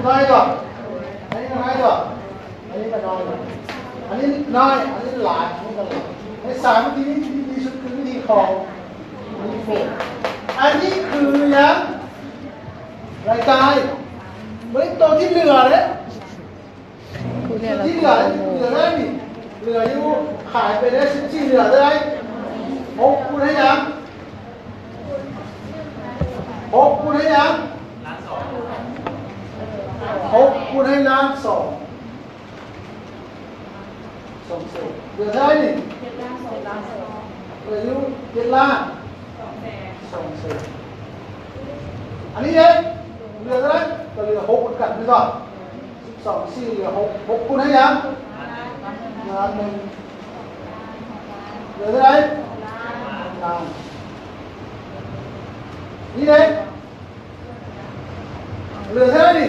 ນ້ອຍກ່ອນ ອັນນີ້ກໍນ້ອຍກ່ອນ ອັນນີ້ກໍນ້ອຍກ່ອນ ອັນນີ້ນ້ອຍ ອັນນີ້ຫຼາຍ ອັນນີ້ກໍຫຼາຍ. ໃນສາມວິທີນີ້ ທີ່ດີທີ່ສຸດຄືວິທີຂອງ ອັນນີ້ຄືຫຍັງ? ລາຍຈ່າຍ. ບໍ່ໄດ້ໂຕທີ່ເຫຼືອເດ້. ຜູ້ເນຍລະ ທີ່ເຫຼືອ ເຫຼືອເທົ່າໃດນີ້? ເຫຼືອຢູ່ ຂາຍໄປແລ້ວສິບສີ່ ເຫຼືອເທົ່າໃດ? ຫົກຄູນໃຫ້ຫຍັງ? ຫົກຄູນໃຫ້ຫຍັງ? ຫົກຄູນໃຫ້ລ້ານສອງ ສອງແສນ ເຫຼືອເທົ່າໃດນີ້? ເຫຼືອຢູ່ເຈັດລ້ານສອງແສນ. ອັນນີ້ເດ້ ເຫຼືອເທົ່າໃດ? ກໍເຫຼືອຫົກຄືກັນແມ່ນບໍ່? ສິບສອງ ສີ່ ເຫຼືອຫົກ ຫົກຄູນໃຫ້ຫຍັງ? ລ້ານໜຶ່ງ ເຫຼືອເທົ່າໃດ? ລ້ານ ນີ້ເດ້ ເຫຼືອເທົ່າໃດນີ້?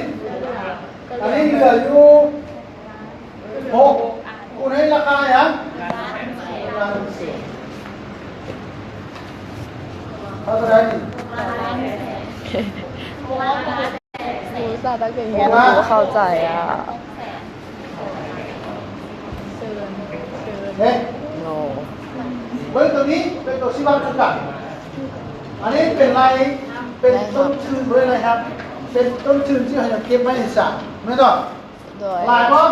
ອັນນີ້ເຫຼືອຢູ່ຫົກຄູນໃຫ້ລາຄາຫຍັງ? ລ້ານແປດແສນ. ເທົ່າໃດນີ້? ອຸດສ່າຕັ້ງໃຈຮຽນ ບໍ່ເຂົ້າໃຈອະ. ເດ້ ໂນ ເບິ່ງໂຕນີ້ເປັນໂຕຊີ້ວັດຄືກັນ. ອັນນີ້ເປັນລາຍ ເປັນຕົ້ນທຶນ ບໍ່ແມ່ນລາຍຮັບ ເປັນຕົ້ນທຶນທີ່ເຮົາຈະເກັບໄວ້ໃນສານ ແມ່ນບໍ່? ໂດຍ ຫຼາຍບໍ່?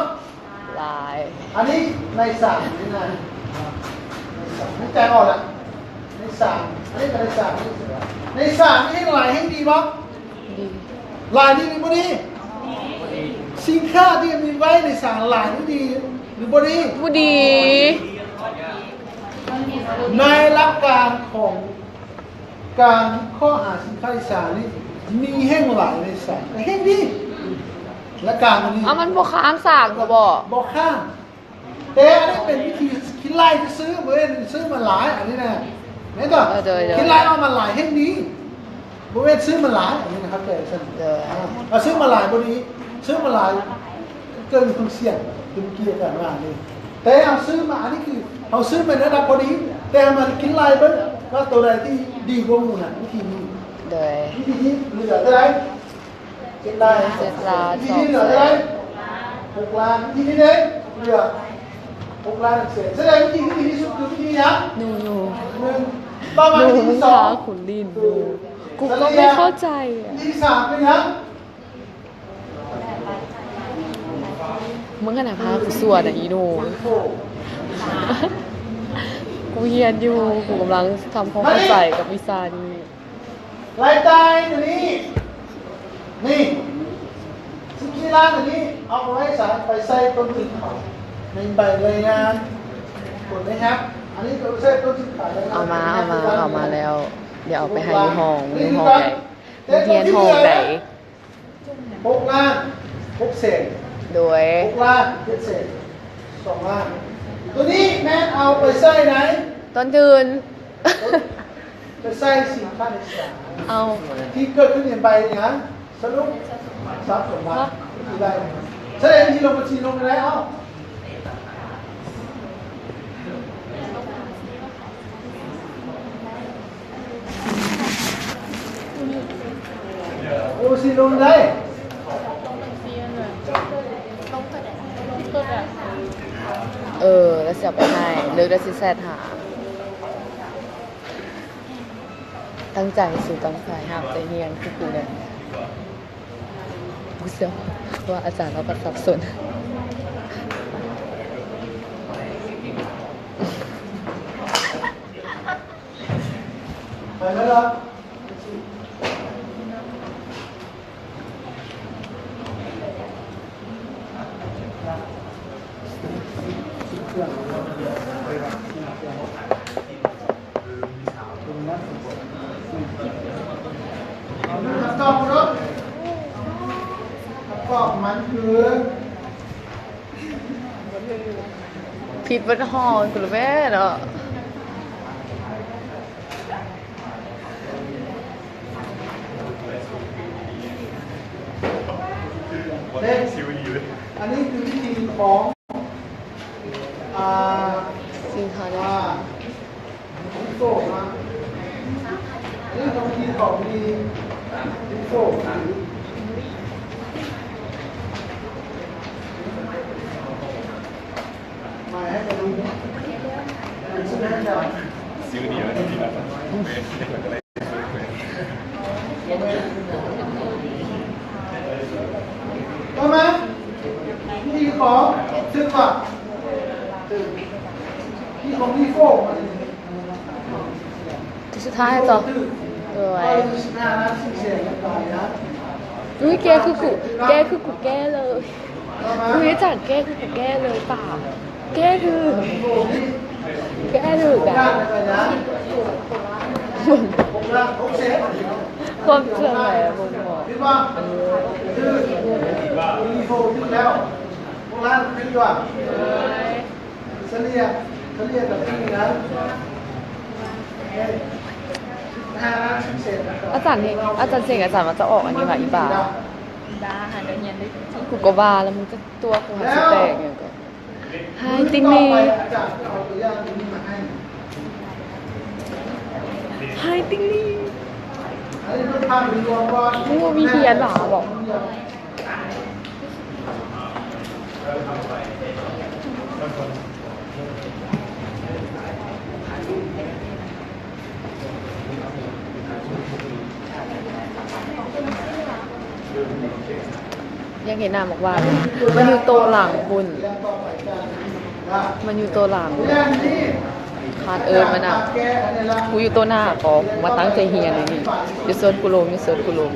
ຫຼາຍ. ອັນນີ້ລາຍສານນີ້ນະ ລາຍສານ ໃຫ້ໃຈອອກລະ ລາຍສານ ອັນນີ້ກໍລາຍສານ ລາຍສານນີ້ແຮ່ງຫຼາຍແຮ່ງດີບໍ່? ດີ. ຫຼາຍດີຫຼືບໍ່ດີ? ສິນຄ້າທີ່ມີໄວ້ໃນສານຫຼາຍນີ້ດີຫຼືບໍ່ດີ? ບໍ່ດີ. ໃນຫຼັກການຂອງການວິເຄາະຫາສິນຄ້າໃນສານນີ້ ມີແຮ່ງຫຼາຍໃນສານ ແຮ່ງດີ. ຫຼັກການຕົວນີ້ ເອົາ ມັນບໍ່ຄ້າງສານຊະບໍ? ບໍ່ຄ້າງ. ແຕ່ອັນນີ້ເປັນວິທີຄິດໄລ່ຊື່ໆ ບໍ່ແມ່ນຊື້ມາຫຼາຍ ອັນນີ້ນະ ແມ່ນບໍ່? ເອີ ໂດຍ ໂດຍ ຄິດໄລ່ເອົາມາຫຼາຍແຮ່ງດີ ບໍ່ແມ່ນຊື້ມາຫຼາຍ ອັນນີ້ນະ ເຂົ້າໃຈຊັ້ນ. ໂດຍ ເອົາຊື້ມາຫຼາຍບໍ່ດີ ຊື້ມາຫຼາຍເກີດຄວາມສ່ຽງ ຄືເມື່ອກີ້ອາຈານວ່ານີ້. ແຕ່ເຮົາຊື້ມາ ອັນນີ້ຄືເຮົາຊື້ມາໃນລະດັບພໍດີ ແຕ່ເຮົາມາຄິດໄລ່ເບິ່ງວ່າໂຕໃດທີ່ດີກວ່າໝູ່ນະ ວິທີນີ້. ໂດຍ ວິທີນີ້ເຫຼືອເທົ່າໃດ? ເຈັດລ້ານ ເຈັດລ້ານ ວິທີນີ້ເຫຼືອເທົ່າໃດ? ຫົກລ້ານ. ວິທີນີ້ເດ້ ເຫຼືອຫົກລ້ານໜຶ່ງແສນ. ສະແດງວິທີທີ່ດີທີ່ສຸດຄືວິທີຫຍັງ? ໜູ ໜູ ໜຶ່ງ ຕໍ່ມາວິທີທີ່ສອງ ຂຸນລິ້ນ ໜູ ກູກໍບໍ່ເຂົ້າໃຈອະ. ວິທີທີ່ສາມເປັນຫຍັງ? ມຶງຫັ້ນນະພາກູສວນນະອີ່ໜູ. ກູຮຽນຢູ່ ກູກຳລັງທຳຄວາມເຂົ້າໃຈກັບວິຊານີ້. ລາຍຈ່າຍຕົວນີ້ ນີ້ ສິບສີ່ລ້ານຕົວນີ້ ເອົາໄປໄວ້ໃສ? ໄປໃສ່ຕົ້ນທຶນເຂົາໃນໃບລາຍງານຜົນໄດ້ຮັບ. ອັນນີ້ກໍໄປໃສ່ຕົ້ນທຶນຂາຍ ເອົາມາ ເອົາມາ ເອົາມາແລ້ວ ດຽວເອົາໄປໃຫ້ຢູ່ຫ້ອງ ຢູ່ຫ້ອງໃດ ໂຮງຮຽນຫ້ອງໃດ? ຫົກລ້ານຫົກແສນ. ໂດຍ ຫົກລ້ານເຈັດແສນ ສອງລ້ານ. ຕົວນີ້ແມ່ນເອົາໄປໃສ່ໃນ ຕົ້ນທຶນ ໄປໃສ່ສິນຄ້າໃນສານ ເອົາ ທີ່ເກີດຂຶ້ນໃນໃບຫຍັງ? ສະຫຼຸບຊັບສົມບັດ ທີ່ໄດ້ ສະແດງທີ່ລົງບັນຊີລົງໄດ້. ເອົາ ໂອ ຊິລົງໄດ້. ເອີ ແລ້ວຊິເອົາໄປໃຫ້ ຫຼື ແລ້ວຊິແຊັດຫາ. ຕັ້ງໃຈ ສູຕັ້ງໃຈ ຫ້າມໃຈຮຽນຄືກູແດ່. ກູເຊື່ອວ່າອາຈານລາວກໍສັບສົນ. ໄປແລ້ວລະ. ຄຳຕອບເນາະ ຄຳຕອບມັນຄື ຜິດເບິດຫ້ອງພຸ້ນແຫຼະແມ່ເນາະ. ເດ້ ອັນນີ້ຄືວິທີຂອງ ອ່າ ຊິງຄານ ອ່າ ໂຟນະ ອັນນີ້ຄືວິທີຂອງ ໂຟນ. ຂອງ ຖືກບໍ່? ຖືກ. ມີຂອງມີໂຟມາ ສຸດທ້າຍຕໍ່ ໂດຍ ອຸ້ຍ ແກ້ຄືກູ ແກ້ຄືກູແກ້ເລີຍ. ອຸ້ຍ ອາຈານ ແກ້ຄືກູແກ້ເລີຍ ປາ ແກ້ຄື ແກ້ຖືກອະ ຄວາມເຊື່ອແຫຼະ ບໍ່ບອກ ເອີ ສະເລ່ຍ ສະເລ່ຍກັບທີ່ນີ້ນະ ອາຈານນີ້ ອາຈານເສັງ ອາຈານວ່າຈະອອກອັນນີ້ວ່າ ອີບາ ອີບາ ຫາໄດ້ຮຽນໄດ້ ກູກໍວ່າແລ້ວ ມຶງຈະຕົວະກູຫາຊິແຕກຫຍັງກໍ ໄຮຕິງລີ ໄຮຕິງລີ ມຶງບໍ່ມີຮຽນຫວາບອກ? ຢາກເຫັນໜ້າໝາກຫວ່ານ ມັນຢູ່ໂຕະຫຼັງພຸ້ນ ມັນຢູ່ໂຕະຫຼັງ ຄານເອີ້ນມັນນະ. ກູຢູ່ໂຕະໜ້າກໍ ກູມາຕັ້ງໃຈຮຽນຢູ່ນີ້ ຢ່າຊວນກູລົງ ຢ່າຊວນກູລົງ.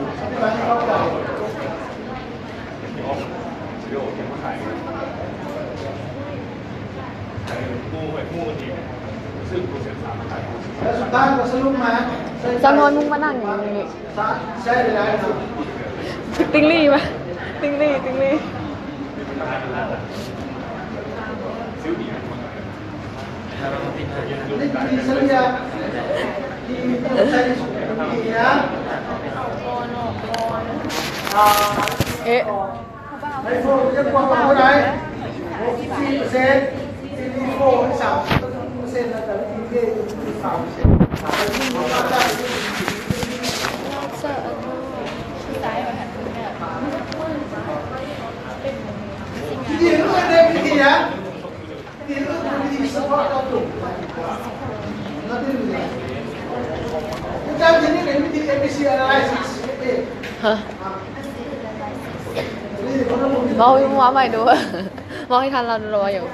ແລ້ວສຸດທ້າຍກໍສະຫຼຸບມາ ຊາວນອນ ມຶງມານັ່ງຢູ່ນີ້ ຕິ່ງລີ້ມາ ຕິ່ງລີ້ ຕິ່ງລີ້. ເອະ ໃນໂພລຍັງກວ່າເທົ່າໃດ? ຫົກສິບສີ່ເປີເຊັນ ທີ່ມີໂພໃຫ້ສາມສິບເປີເຊັນ ແລ້ວກໍວິທີເວຢູ່ທີ່ສາມເປີເຊັນ. ວິທີເຮົາເອີ້ນໄດ້ວິທີຫຍັງ? ຮະ ເວົ້າ ເວົ້າໃໝ່ດູ ເວົ້າໃຫ້ທັນລາວດູ ລາວວ່າຫຍັງ?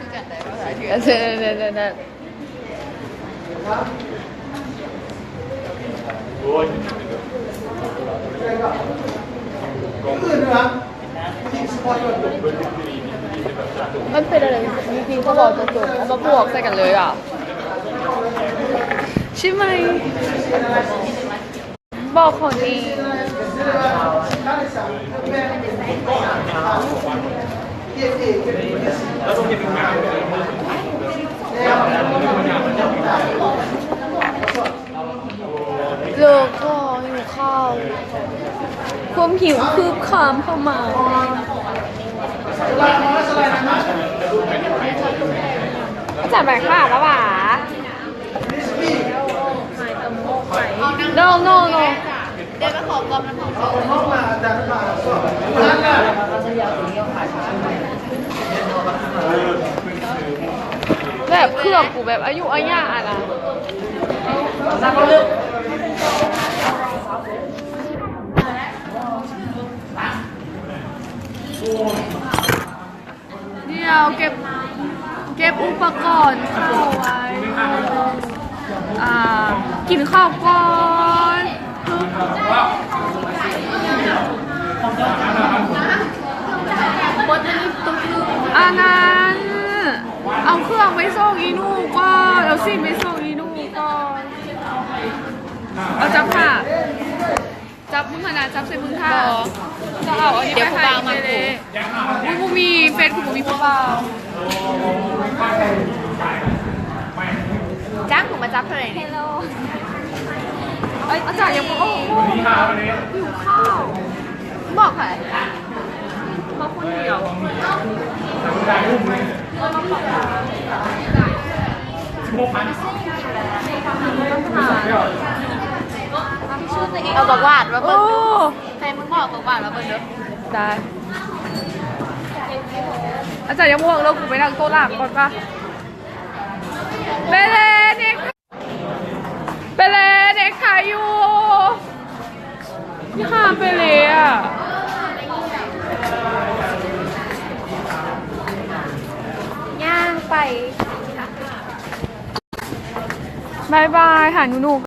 ມັນເປັນອະໄລ ວິທີສະບອກຕົວຈົບ ເອົາມາບວກໃສ່ກັນເລີຍອະ ໃຊ່ໄໝ? ບອກຂອງດີ ໂລກກໍຫິວເຂົ້າ ຄວາມຫິວຄືບຄາມເຂົ້າມາ. ອາຈານໄປຂ້າລະຫວາ? No no no. ແບບເຄື່ອງກູແບບອາຍຸອາຍາອະນະ. ດຽວເກັບ ເກັບອຸປະກອນເຂົ້າໄວ້ ອ່າ ກິນເຂົ້າກ່ອນ ອັນນັ້ນ ເອົາເຄື່ອງໄປສົ່ງອີ່ໜູ່ກ່ອນ ເອົາຊີ້ນໄປສົ່ງອີ່ໜູ່ກ່ອນ ເອົາຈັບຜ້າ. ຈັບມຶງຫັ້ນນະ ຈັບໃສ່ມຶງຖ້າ ເຈົ້າເອົາອັນນີ້ໄປໃຫ້ອີເຈເດ້. ອຸ້ຍ ບໍ່ມີ ເຟສກູບໍ່ມີຜູ້ບ່າວ. ຈ້າງກູມາຈັບເທົ່າໃດນີ້? ເອີຍ ອາຈານຍັງບໍ່ອອກ. ຫິວເຂົ້າ. ບອກໃຜ? ມາຄົນດຽວ. ເອົາບັກຫວາດມາເບິ່ງ. ໂອ້ ໃຫ້ມຶງເອົາບັກຫວາດມາເບິ່ງເດີ. ໄດ້. ອາຈານຢ່າຫ່ວງເດີ ກູໄປນັ່ງໂຕະຫຼັງກ່ອນປະ. ເປເລ ເນັກ ເປເລ ເນັກໄທຢູ່. ອີ່ຫ່າເປເລອະ. ບາຍບາຍ ຫາໜູໆ